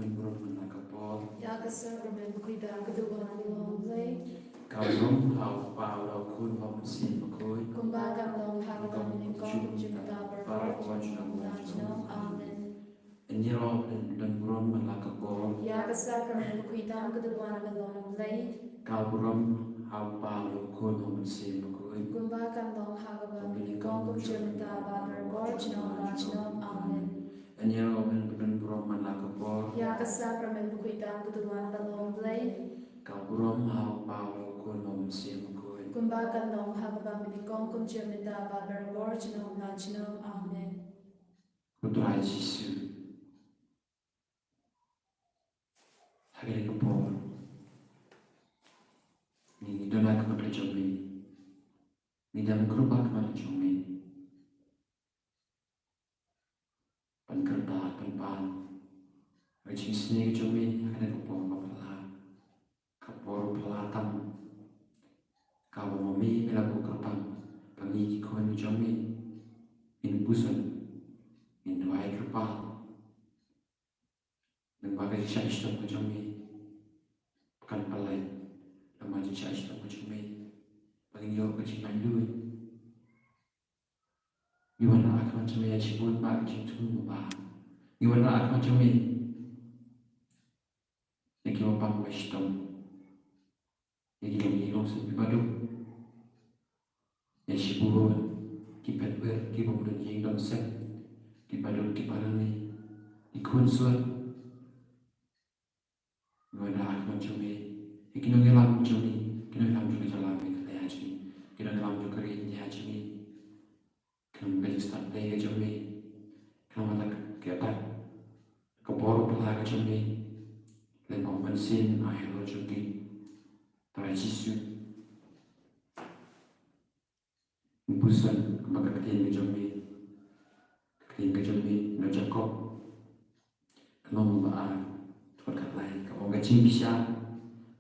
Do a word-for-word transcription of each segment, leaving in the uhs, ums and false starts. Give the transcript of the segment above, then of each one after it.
Burom man la ka por. Ïa ka sakrament bakhuid tam ka duwan ba long U Blei. Ka burom ha U Kpa, U Khun, U Mynsiem Bakhuid. Kumba kan long ha kaba nyngkong, kum jingmyntoi, baroh ka por, junom la junom. Amen. Ngi ïaroh ban don burom man la ka por. Ïa ka sakrament bakhuid tam ka duwan ba long U Blei. Ka burom ha U Kpa, U Khun, U Mynsiem Bakhuid. Kumba kan long ha kaba nyngkong, kum jingmyntoi, baroh ka por, junom la junom. Amen. Ngi ïaroh ban don burom man la ka por. Ïa ka sakrament bakhuid tam ka duwan ba long U Blei. Ka burom ha U Kpa, U Khun, U Mynsiem Bakhuid. Kumba kan long ha kaba nyngkong, kum jingmyntoi, baroh ka por, junom la junom. Amen. Ko Trai Jisu, ha kane ka por ngi don ha khmat ka jong me. Ngi don ha khmat ka jong me ban kyrpad, ban pan ka jingisynei ka jong me ha kane ka por ba phylla, ka por phylla tam, kaba ma me me la buh kyrpang ba ngi ki khun jong me ngin puson, ngin duwai kyrpad. Lyngba ka jingshah shitom ka jong me, kan pynlait lyngba ka jingshah shitom ka jong me ba ngin ïoh ka jinglaitluid. Ngi wanrah ha khmat jong me ïa shibun bah ka jingthmu, Bah. Ngi wanrah ha khmat jong me ïa kiba pang ba shitom, ïa ki longïing longsem kiba duk, ïa shibun ki phet wir ki bym don ïing don sem, kiba duk kiba rangli, ki khun suad. Ngi wanrah ha khmat jong me ïa ki nongïalam jong ngi, ki nongïalam jong ka jylla Meghalaya jong ngi, ki nongïalam jong ka ri India jong ngi. Khnang ba ka jingstad Blei ka jong me, khnang ba ka, ka, ka bor phylla ka jong me, lem bad U Mynsiem halor jong ki. Trai Jisu, ngi puson kumba ka ktien ka jong me, ka ktien ka jong me na u Jakob, ka lynnong ba ar, dkhot khatlai, ka ong, ka jingbishar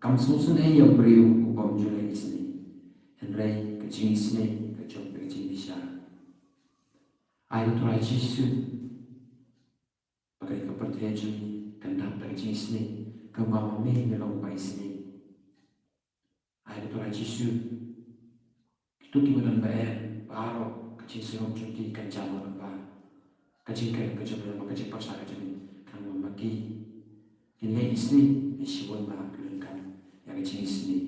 kam sngewsynei ïa u briew u bym ju leh isynei, hynrei ka jingisynei ka jong ka jingbishar. Ai ko Trai Jisu ba kane ka pyrthei jong ngi kan dap da ka jingisynei, kumba ma me me long ba isynei. Ai ko Trai Jisu, kito kiba don ba em baroh ka jingsngew jong ki kan jam lyngba ka jingkren ka jong me, lyngba ka jingpyrshah ka jong me, khnang ba ma ki kin leh isynei ïa shibun bah ki donkam ïa ka jingisynei.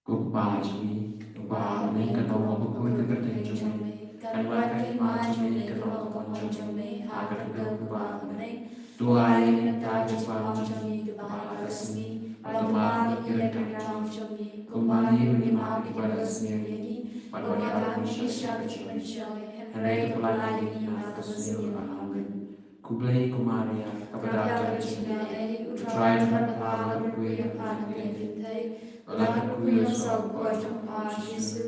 Ko Kpa jong ngi uba ha bneng, kan long ha bakhuid ka kyrteng jong me, kan wan ka hima jong me, kan long ka mon jong me ha ka khyndew uba ha bneng. To ai ïa ngi mynta ka jingpang jong ngi kaba ha ka sngi, bad to map ïa ki ryngkat jong ngi, kumba ngi ruh ngi map ïa kiba la sniew ïa ngi, bad wat ïalam sha ka jingpynshoi, hynrei to pyllait ïa ngi na kaba sniew. Amen. Khublei ko Maria, kaba dap da ka jingaiei, U Trai u don bad pha, pha kyrkhu ïa pha ha ki kynthei, bad la kyrkhu ïa u saw kpoh jong pha U Jisu.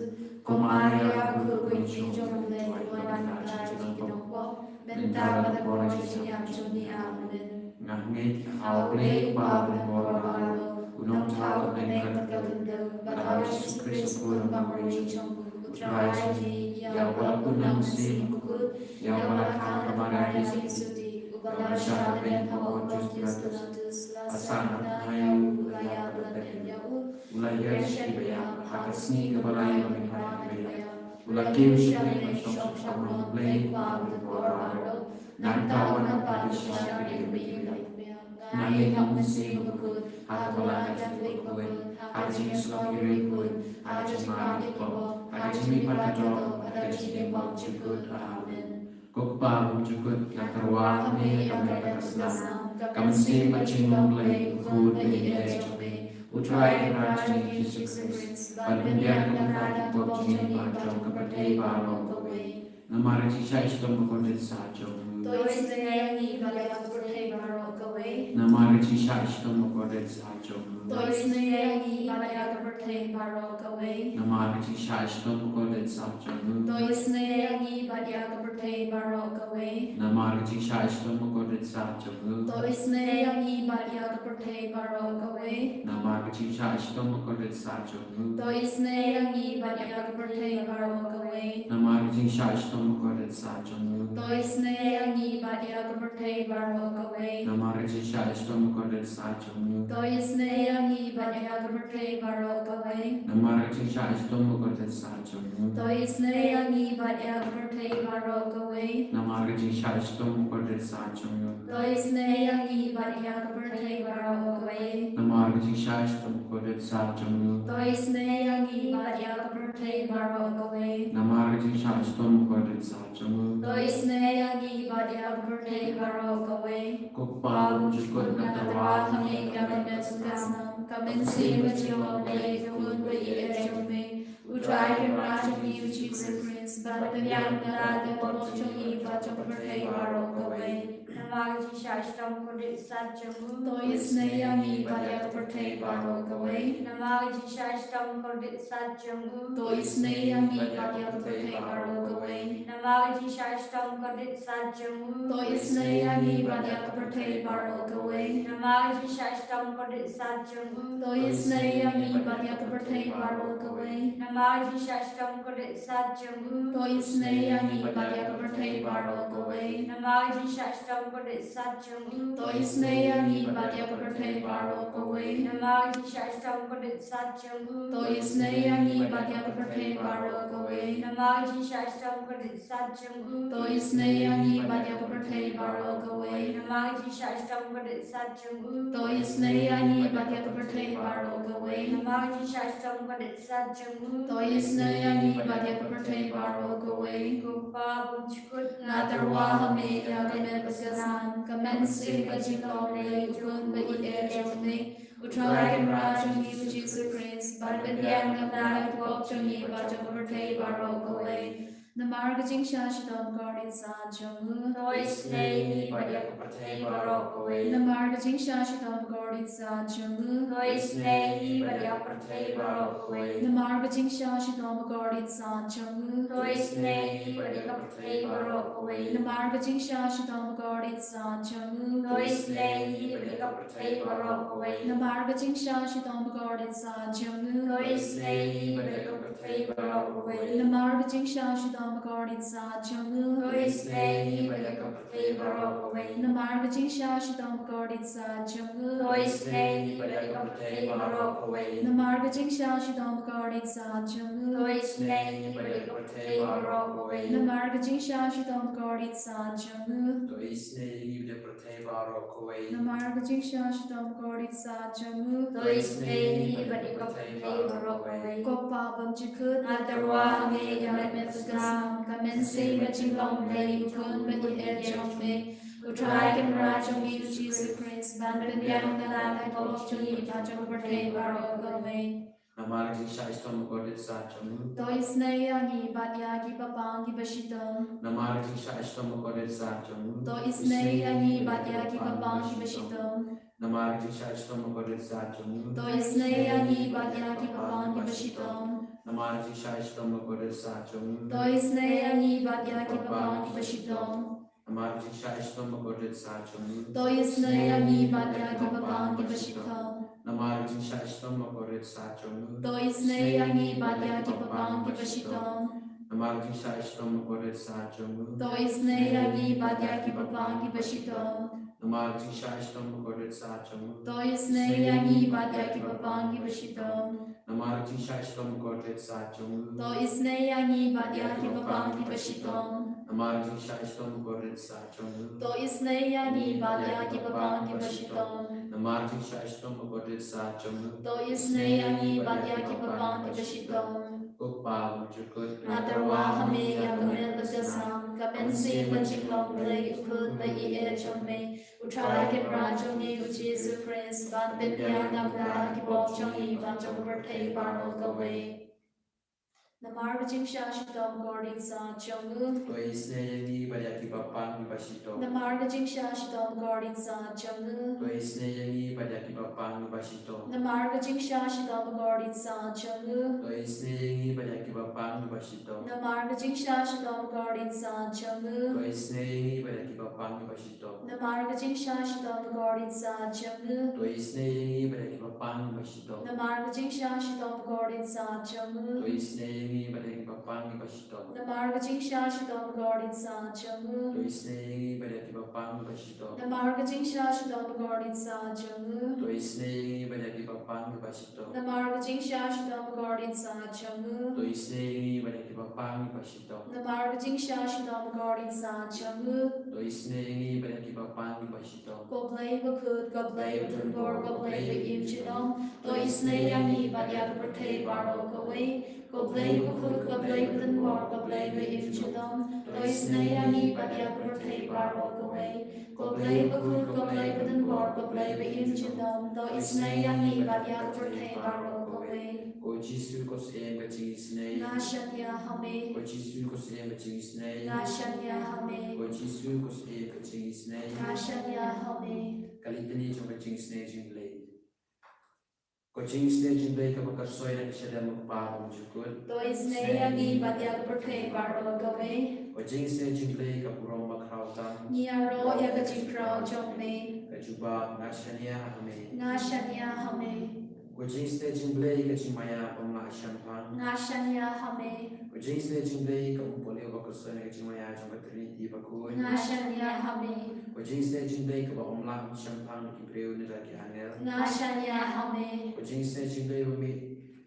Ko Maria bakhuid, ko Kynrad jong U Blei, to duwai ïa ngi kita kiba ngi nongpop, mynta bad ha ka por ka jingïap jong ngi. Amen. Nga ngeit ha U Blei Uba Pynbor Baroh, U Nongthaw ka bneng bad ka khyndew, bad ha U Jisu Khrist U Khun U Nongpynïaid jong U Trai jong ngi, ïa uba la pun na U Mynsiem Bakhuid, ïa uba la khang da ka Maria Theisotti, uba la shah lyndet ha u Pontius Pilatus, la sahnarphna ïa u, la ïap bad la khlem ïa u, u la hiar sha kiba ïap, ha ka sngi kaba lai ba ngi phai ha kiba ïap, u la kiew sha ka lieng bad u shong shaphang U Blei Uba Pynbor Baroh. Nangta u wan ban pat sha ka ri kaba ïeit. Nga ngeit ha U Mynsiem Bakhuid, ha ka balang ka Katholik bakhuid, ha ka jingïasyllok ïa ki riewkhuid, ha ka jingmap ïa ki pop, ha ka jingmihpat ka doh, ha ka jingim bymjukut. Amen. Ko Kpa bymjukut, nga kyrwat ïa me ha ka met bad ka snam, ka mynsiem bad jinglong Blei, U Khun bad U Blei jong me, U Trai Kynrad jong ngi Jisu Khrist, ban pynbiang ka bynta ki pop jong ngi bad jong ka pyrthei baroh kawei. Namar ka jingshah shitom bakordit sah jong U. To isynei ïa ngi bad ïa ka pyrthei baroh kawei. Namar ka jingshah shitom bakordit sah jong U. To isynei ïa ngi bad ïa ka pyrthei baroh kawei. Namar ka jingshah shitom bakordit sah jong U. To isynei ïa ngi bad ïa ka pyrthei baroh kawei. Namar ka jingshah shitom bakordit sah jong U. To isynei ïa ngi bad ïa ka pyrthei baroh kawei. Namar ka jingshah shitom bakordit sah jong U. To isynei ïa ngi bad ïa ka pyrthei baroh kawei. Namar ka jingshah shitom shitom bakordit sat jong u. To isynei ïa ngi bad ïa ka pyrthei baroh kawei. Namar ka jingshah shitom bakordit sat jong u. To isynei ïa ngi bad ïa ka pyrthei baroh kawei. Namar ka jingshah shitom bakordit sat jong u. To isynei ïa ngi bad ïa ka pyrthei baroh kawei. Namar ka jingshah shitom bakordit sat jong u. To isynei ïa ngi bad ïa ka pyrthei baroh kawei. Namar ka jingshah shitom bakordit sat jong u. To isynei ïa ngi bad ïa ka pyrthei baroh kawei. Namar ka jingshah shitom bakordit sat jong u. To isynei ïa ngi bad ïa ka pyrthei baroh kawei. Ko Kpa bymjukut, nga tyrwa ha me ïa ka met bad ka snam, ka mynsiem bad ka jinglong, bad i khun bad i ei jong me, U Trai Kynrad jong ngi U Jisu Khrist, ban pynïaid na ka bynta ka pop jong ngi bad jong ka pyrthei baroh kawei. Namar ka jingshah shitom bakordit sat jong u. To isynei ïa ngi bad ïa ka pyrthei baroh kawei. Namar ka jingshah shitom bakordit sat jong u. To isynei ïa ngi bad ïa ka pyrthei baroh kawei. Namar ka jingshah shitom bakordit sat jong u. To isynei ïa ngi bad ïa ka pyrthei baroh kawei. Namar ka jingshah shitom bakordit sat jong u. To isynei ïa ngi bad ïa ka pyrthei baroh kawei. Namar ka jingshah shitom bakordit sat jong u. To isynei ïa ngi bad ïa ka pyrthei baroh kawei. Namar ka jingshah shitom bakordit sat jong u. To isynei ïa ngi bad ïa ka pyrthei baroh kawei. Namar ka jingshah shitom bakordit sat jong u. To isynei ïa ngi bad ïa ka pyrthei baroh kawei. Namar ka jingshah shitom bakordit sat jong u. To isynei ïa ngi bad ïa ka pyrthei baroh kawei. Namar ka jingshah shitom bakordit sat jong u. To isynei ïa ngi bad ïa ka pyrthei baroh kawei. Namar ka jingshah shitom bakordit sat jong u. To isynei ïa ngi bad ïa ka pyrthei baroh kawei. Ko Kpa bymjukut, nga tyrwa ha me ïa ka met bad ka snam, ka mynsiem bad ka jinglong, bad i khun bad i ei jong me, U Trai Kynrad jong ngi U Jisu Khrist, ban pynïaid na ka bynta ka pop jong ngi bad jong ka pyrthei baroh kawei. Namar ka jingshah shitom bakordit sat jong u. To isynei ïa ngi bad ïa ka pyrthei baroh kawei. Namar ka jingshah shitom bakordit sat jong u. To isynei ïa ngi bad ïa ka pyrthei baroh kawei. Namar ka jingshah shitom bakordit sat jong u. To isynei ïa ngi bad ïa ka pyrthei baroh kawei. Namar ka jingshah shitom bakordit sat jong u. To isynei ïa ngi bad ïa ka pyrthei baroh kawei. Namar ka jingshah shitom bakordit sat jong u. To isynei ïa ngi bad ïa ka pyrthei baroh kawei. Namar ka jingshah shitom bakordit sat jong u. To isynei ïa ngi bad ïa ka pyrthei baroh kawei. Namar ka jingshah shitom bakordit sat jong u. To isynei ïa ngi bad ïa ka pyrthei baroh kawei. Namar ka jingshah shitom bakordit sat jong u. To isynei ïa ngi bad ïa ka pyrthei baroh kawei. Namar ka jingshah shitom bakordit sat jong u. To isynei ïa ngi bad ïa ka pyrthei baroh kawei. Namar ka jingshah shitom bakordit sat jong u. To isynei ïa ngi bad ïa ka pyrthei baroh kawei. Ko Kpa bymjukut, nga tyrwa ha me ïa ka met bad ka snam, ka mynsiem bad ka jinglong, bad i khun bad i ei jong me, U Trai Kynrad jong ngi U Jisu Khrist, ban pynïaid na ka bynta ka pop jong ngi bad jong ka pyrthei baroh kawei. Namar ka jingshah shitom bakordit sat jong u. To isynei ïa ngi bad ïa ki paidbah kiba shitom. Namar ka jingshah shitom bakordit sat jong u. To isynei ïa ngi bad ïa ki paidbah kiba shitom. Namar ka jingshah shitom bakordit sat jong u. To isynei ïa ngi bad ïa ki paidbah kiba shitom. Namar ka jingshah shitom bakordit sat jong u. To isynei ïa ngi bad ïa ki paidbah kiba shitom. Namar ka jingshah shitom bakordit sat jong u. To isynei ïa ngi bad ïa ki paidbah kiba shitom. Namar ka jingshah shitom bakordit sat jong u. To isynei ïa ngi bad ïa ki paidbah kiba shitom. Namar ka jingshah shitom bakordit sat jong u. To isynei ïa ngi bad ïa ki paidbah kiba shitom. Namar ka jingshah shitom bakordit sat jong u. To isynei ïa ngi bad ïa ki paidbah kiba shitom. Namar ka jingshah shitom bakordit sat jong u. To isynei ïa ngi bad ïa ki paidbah kiba shitom. Namar ka jingshah shitom bakordit sat jong u. To isynei ïa ngi bad ïa ki paidbah kiba shitom. Namar ka jingshah shitom bakordit sat jong u. To isynei ïa ngi bad ïa ki paidbah kiba shitom. Ko Kpa bymjukut, nga tyrwa ha me ïa ka met bad ka snam, ka mynsiem bad ka jinglong, bad i khun bad i ei jong me, U Trai Kynrad jong ngi U Jisu Khrist, ban pynïaid na ka bynta ka pop jong ngi bad jong ka pyrthei baroh kawei. Namar ka jingshah shitom bakordit sat jong u. To isynei ïa ngi bad ïa ki paidbah kiba shitom. Namar ka jingshah shitom bakordit sat jong u. To isynei ïa ngi bad ïa ki paidbah kiba shitom. Namar ka jingshah shitom bakordit sat jong u. To isynei ïa ngi bad ïa ki paidbah kiba shitom. Namar ka jingshah shitom bakordit sat jong u. To isynei ïa ngi bad ïa ki paidbah kiba shitom. Namar ka jingshah shitom bakordit sat jong u. To isynei ïa ngi bad ïa ki paidbah kiba shitom. Namar ka jingshah shitom bakordit sat jong u. To isynei ngi bad ïa kiba pang kiba shitom. Namar ka jingshah shitom ka kordit satia jong u. To isynei ïa ngi bad ïa kiba pang kiba shitom. Namar ka jingshah shitom ka kordit satia jong u. To isynei ïa ngi bad ïa kiba pang kiba shitom. Namar ka jingshah shitom ka kordit satia jong u. To isynei ïa ngi bad ïa kiba pang kiba shitom. Namar ka jingshah shitom ka kordit satia jong u. To isynei ïa ngi bad ïa kiba pang kiba shitom. Ko Blei bakhuid, ko Blei badonbor, ko Blei ba im junom. To isynei ïa ngi bad ïa ka pyrthei baroh kawei. Ko Blei bakhuid, ko Blei badonbor, ko Blei ba im junom. To isynei ïa ngi bad ïa ka pyrthei baroh kawei. Ko Blei bakhuid, ko Blei badonbor, ko Blei ba im junom. To isynei ïa ngi bad ïa ka pyrthei baroh kawei. Ko Jisu ko Syiem ka jingisynei. Nga shaniah ha me. Ko Jisu ko Syiem ka jingisynei. Nga shaniah ha me. Ko Jisu ko Syiem ka jingisynei. Nga shaniah ha me. Ka Litany jong ka jingisynei jong u Blei. Ko jingisynei jong u Blei kaba kyrshoi na ka shadem u Kpa bymjukut. To isynei ïa ngi bad ïa ka pyrthei baroh kawei. Ko jingisynei jong u Blei ka burom bakhraw tam. Ngi ïaroh ïa ka jingkhraw jong me. Ka jubab, nga shaniah ha me. Nga shaniah ha me. Ko jingisynei jong u Blei ka jingmaïa bym lah shemphang. Nga shaniah ha me. Ko jingisynei jong u Blei ka umpohliew ba kyrshoi na ka jingmaïa jong ka Trinity bakhuid. Nga shaniah ha me. Ko jingisynei jong u Blei kaba ym lah ban shemphang da ki briew ne da ki angel. Nga shaniah ha me. Ko jingisynei jong u Blei ba mih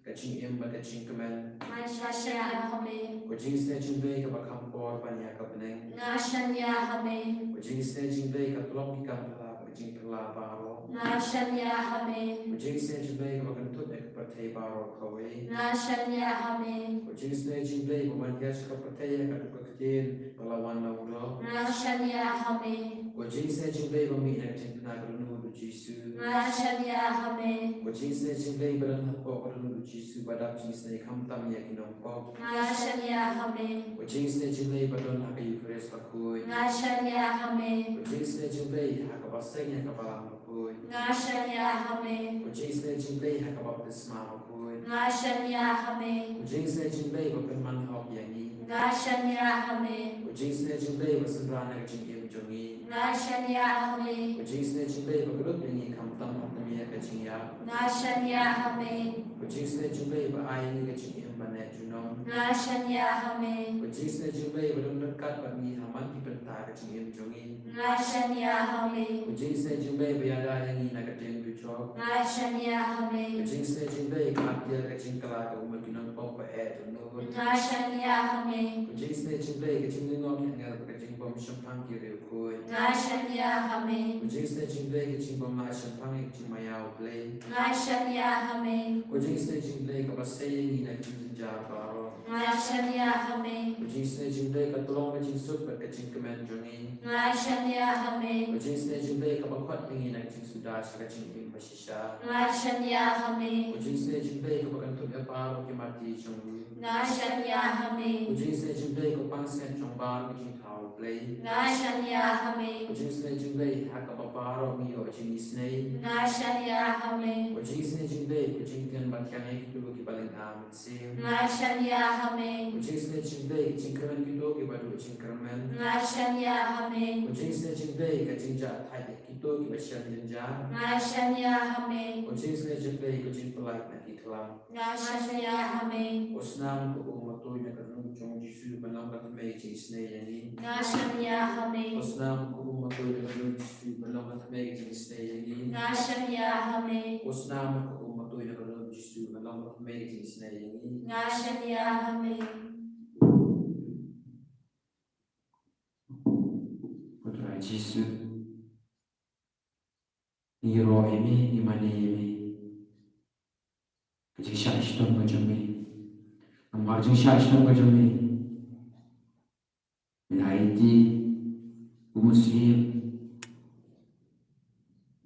ka jingim bad ka jingkmen. Nga shaniah ha me. Ko jingisynei jong u Blei kaba kham por ban ïa ka bneng. Nga shaniah ha me. Ko jingisynei jong u Blei ka tlot ki kam phylla bad ka jingphylla baroh. Nga shaniah ha me. Ko jingisynei jong u Blei kaba kynthup ïa ka pyrthei baroh kawei. Nga shaniah ha me. Ko jingisynei jong u Blei ba wan ïa ka pyrthei ïa ka duk ka ktien ba la wan na u doh. Nga shaniah ha me. Ko jingisynei jong u Blei ba mih na ka jingpynah ka dohnud u Jisu. Nga shaniah ha me. Ko jingisynei jong u Blei ba don hapoh ka dohnud u Jisu ba dap jingisynei khamtam ïa ki nongpop. Nga shaniah ha me. Ko jingisynei jong u Blei ba don ha ka Eukharist bakhuid. Nga shaniah ha me. Ko jingisynei jong u Blei ha kaba seng ïa ka Balang bakhuid. Nga shaniah ha me. Ko jingisynei jong u Blei ha ka baptisma bakhuid. Nga shaniah ha me. Ko jingisynei jong u Blei ba pynman hok ïa ngi. Nga shaniah ha me. Ko jingisynei jong u Blei ba synran na ka jingim jong ngi. Nga shaniah ha me. Ko jingisynei jong u Blei ba kdup ïa ngi khamtam ha ka jingïap. Nga shaniah ha me. Ko jingisynei jong u Blei ba ai ïa ngi ka jingim ban neh junom. Nga shaniah ha me. Ko jingisynei jong u Blei ba don ryngkat bad ngi ha man ki bynta ka jingim jong ngi. Nga shaniah ha me. Ko jingisynei jong u Blei ba ïada ïa ngi na ka dieng dujok. Nga shaniah ha me. Ko jingisynei jong u Blei ka atiar ka jingkylla ka ummat ki nongpop ba eh dohnud. Nga shaniah ha me. Ko jingisynei jong u Blei ka jinglyngngoh ki angel bad ka jingbym shemphang ki riewkhuid. Nga shaniah ha me. Ko jingisynei jong u Blei ka jingbym lah shemphang ïa ka jingmaïa u Blei. Nga shaniah ha me. Ko jingisynei jong u Blei kaba sei ïa ngi na ki jingjynjar baroh. Nga shaniah ha me. Ko jingisynei jong u Blei ka tlong ka jingsuk bad ka jingkmen jong ngi. Nga shaniah ha me. Ko jingisynei jong u Blei kaba khot ïa ngi na ka jingsuda sha ka jingim bashisha. Nga shaniah ha me. Ko jingisynei jong u Blei kaba kynthup ïa baroh ki martir jong u. Nga shaniah ha me. Ko jingisynei jong u Blei ka pansngiat jong baroh ki jingthaw u Blei. Nga shaniah ha me. Ko jingisynei jong u Blei ha kaba baroh ngi ïoh jingisynei. Nga shaniah ha me. Ko jingisynei jong u Blei ka jingkren ba thiang ïa kito kiba lynga mynsiem. Nga shaniah ha me. Ko jingisynei jong u Blei ka jingkyrmen kito kiba duh jingkyrmen. Nga shaniah ha me. Ko jingisynei jong u Blei ka jingjahthait ïa kito kiba shem jynjar. Nga shaniah ha me. Ko jingisynei jong u Blei ka jingpyllait na ki khlam. Nga shaniah ha me. Ko snam ka um ba tuid na ka dohnud jong u Jisu ban long ka thymmei ka jingisynei ïa ngi. Nga shaniah ha me. Ko snam ka um ba tuid na ka dohnud u Jisu ban long ka thymmei ka jingisynei ïa ngi. Nga shaniah ha me. Ko snam ka um ba tuid na ka dohnud u Jisu ban long ka thymmei ka jingisynei ïa ngi. Nga shaniah ha me. Ko Trai Jisu, ngi ïaroh ïa me, ngi mane ïa me. Ka jingshah shitom ka jong me. Namar jingshah shitom ka jong me, me la aiti u Mynsiem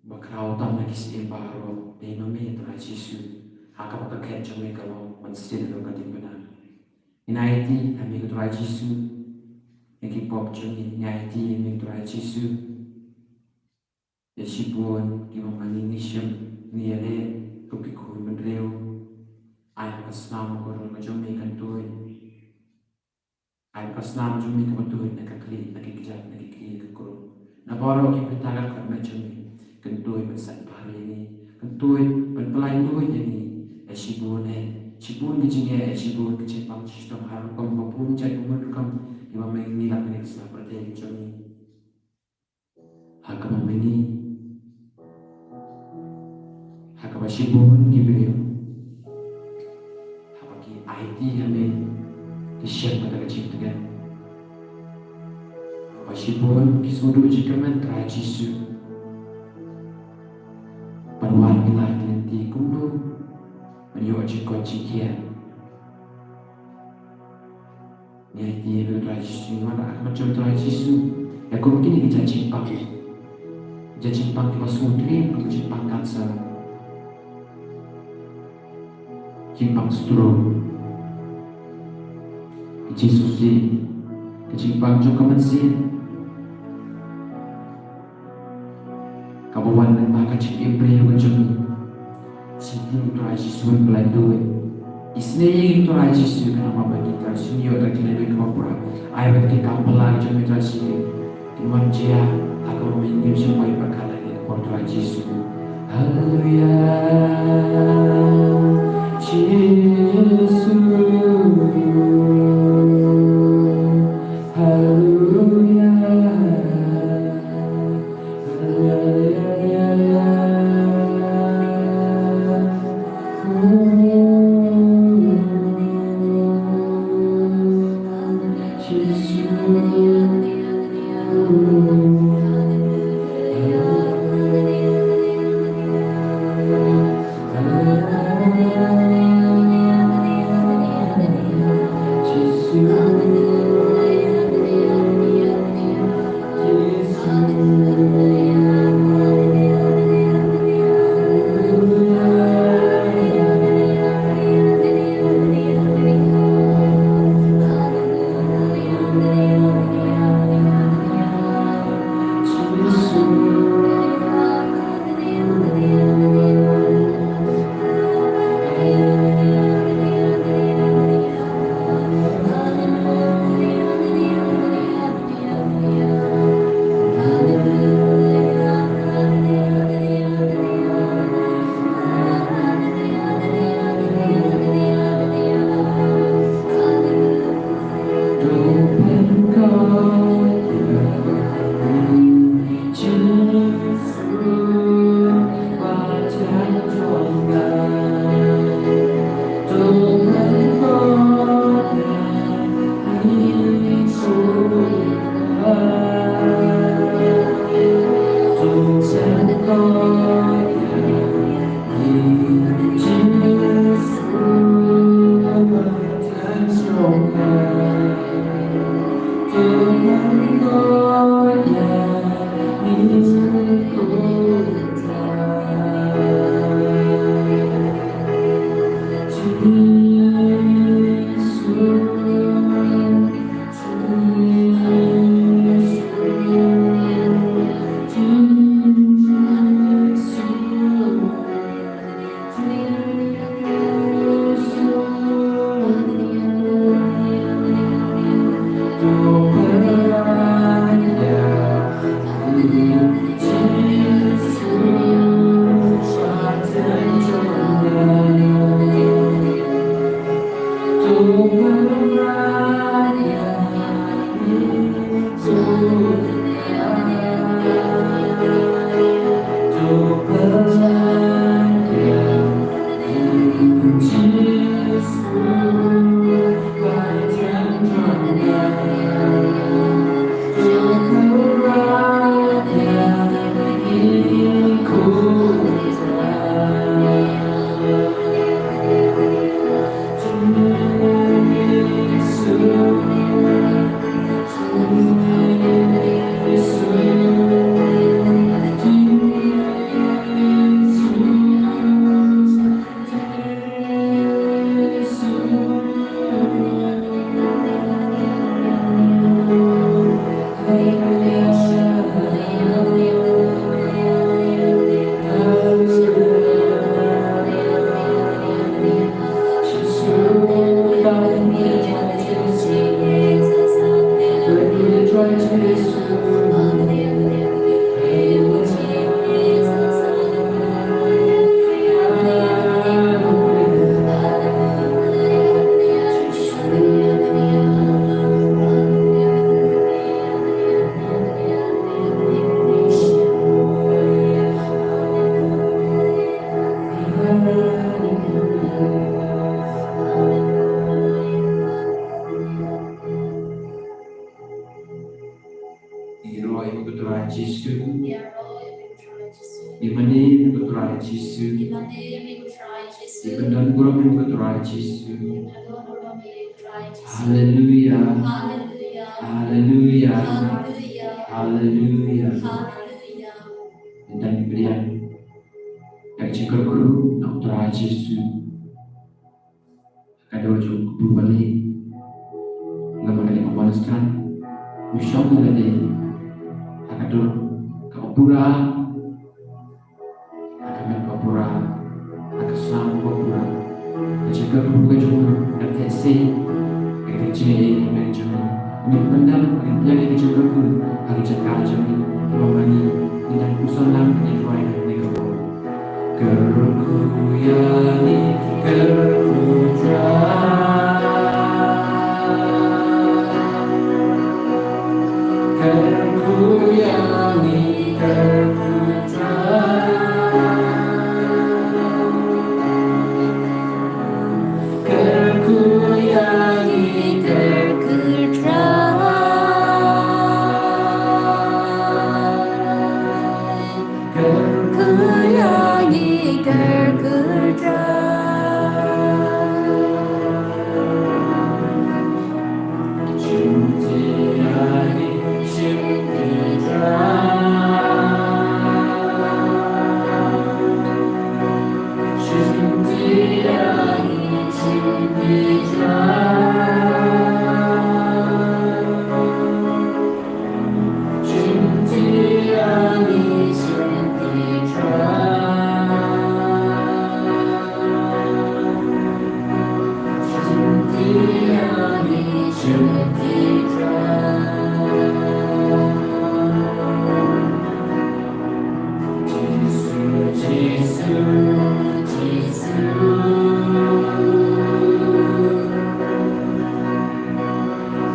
ba khraw tam na ki syiem baroh. Dei ma me Trai Jisu, ha kaba ka khet jong me ka long ban sdien ïa ka diengphna. Ngi aiti ha me ko Trai Jisu ïa ki pop jong ngi. Ngi aiti ha me Trai Jisu ïa shibun kiba ma ngi ngi shem, ngi ïaleh kum ki khun bynriew. Ai ba ka snam ka rum ka jong me kan tuid. Ai ba ka snam jong me kaba tuid na ka khlieh, na ki kjat, na ki khlieh ka krum, na baroh ki bynta ka dkhot met jong me, kan tuid ban sait bha ïa ngi, kan tuid ban pyllait luid ïa ngi ïa shibun eh. Shibun ki jingeh, shibun ki jingpang, shitom ha rukom ba bun jait, bun rukom, kiba ma ngi ngi lap, ngi sa pyrthei ki jong ngi. Ha kaba ma ngi, ha kaba shibun ki briew, haba ki aiti ha me, ki shem kata ka jingtngen. Haba shibun ki sngewduh jingkyrmen Trai Jisu. Ban wad ki la ki lynti kumno ban ïoh jingkoit jingkhiah. Ngi aiti ïa u Trai Jisu, ngi wanrah ha khmat jong u Trai Jisu ïa kum kine ki jait jingpang. Jait jingpang kiba sngewtriem, kum jingpang cancer, jingpang stroke, ki jingsngewsih, ki jingpang jong ka mynsiem. Kaba wan lyngba ka jingim briew ka jong ngi. Sngewthuh ïa u Trai Jisu, u Blei duh. Isynei ïa u Trai Jisu, khnang ba ngi Trai Jisu ngin ïoh da ka jinglaitluid kaba pura. Ai ba ki kam phylla ka jong ngi Trai Jisu kin wan jia ha kaba ma ngi ngim shym ïoh pyrkhat ïa ka por Trai Jisu. Haleluia. Jisu. Haleluia. Ïa mane me ko Trai Jisu. Ïa mane me ko Trai Jisu. Ïa pyndonkam me ko Trai Jisu. Ïa pyndonkam me ko Trai Jisu. Haleluya. Haleluya. Haleluya. Haleluya. Haleluya. Haleluya. Ngi dang pdiang da ka jingkyrkhu na u Trai Jisu. Ka dur jong u kpu bale. Namar kane ka monastran u shong ïa lade ha ka dur kaba pura, ha ka met ba pura, ha ka snam ba pura. Ka jingkyrkhu ka jong u ka theh sei ïa ka jingaiei jong ngi. Ngin pyndem, ngin pdiang ïa ka jingkyrkhu ha ka jaka jong ngi. Namar ngi, ngi dang pynsan lang, ngi duwai ha kane ka por. Kyrkhu ïa ngi, kyrkhu Trai. Kyrkhu ïa ngi, kyrkhu Trai. Kyrkhu ïa ngi, kyrkhu Trai. Kyrkhu ïa ngi, kyrkhu Trai. Shim ti ïa ngi, shim ti Trai. Shim ti ïa ngi, shim ti Trai. Shim ti ïa ngi, shim ti Trai. Shim ti ïa ngi, shim ti Trai. Jisu, Jisu, Jisu.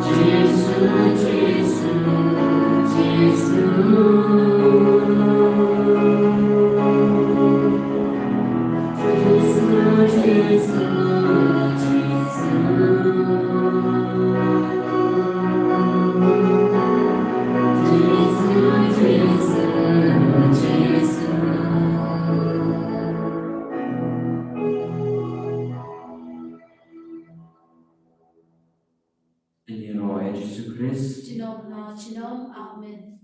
Jisu, Jisu, Jisu. Jisu, Jisu, Jisu. Jisu, Jisu, Jisu. Ïaroh ïa Jisu Khrist. Junom na junom. Amen.